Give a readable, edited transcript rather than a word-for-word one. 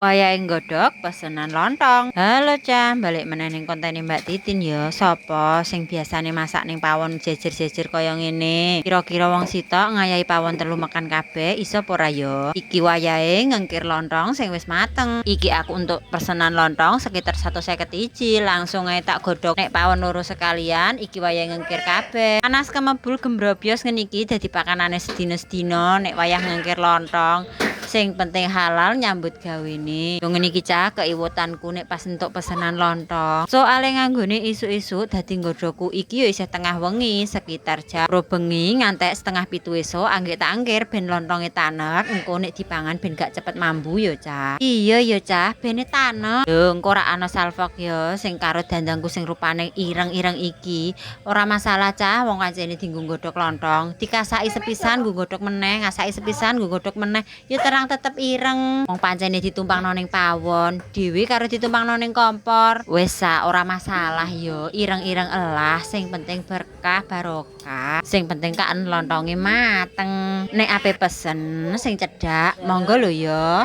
Wayahe nggodhog pesenan lontong. Halo, Cah, balik meneh ning kontene Mbak Titin ya. Sapa sing biasane masak ning pawon jejer-jejer kaya ngene? Kira-kira wong sitok ngayahi pawon telu makan kabeh iso apa ora ya? Iki wayahe ngengkir lontong sing wis mateng. Iki aku untuk pesenan lontong sekitar 150 iji, langsung ae tak godhog nek pawon loro sekalian. Iki wayahe ngengkir kabeh. Panas kemebul gembrobyos ngene iki dadi pakanane sedina-sedina nek wayah ngengkir lontong. Sing penting halal nyambut gawene. Yo ngene iki, Cah, keiwotanku nek pas entuk pesenan lontong. Soale nganggone isuk-isuk, dadi nggodhogku iki yo isih tengah wengi, sekitar jam 2 bengi ngantek 6.30 esuk anggek tak angkir ben lontonge tanek, engko nek dipangan ben gak cepet mambu yo, Cah. Iya yo, Cah, bene tanek. Lho, engko ora ana salfok yo sing karo dandangku sing rupane ireng-ireng iki. Ora masalah, Cah, wong kancene dienggo nggodhog lontong. Dikasaki sepisan nggo nggodhog meneh, ngasaki sepisan nggo nggodhog meneh. Ya terang tetep ireng. Wong pancene ditumpangno ning pawon dhewe karo ditumpangno ning kompor. Wis ah, ora masalah yo, ireng-ireng elah, sing penting berkah barokah. Sing penting kan lontonge mateng. Nek ape pesen sing cedhak, monggo lho yo.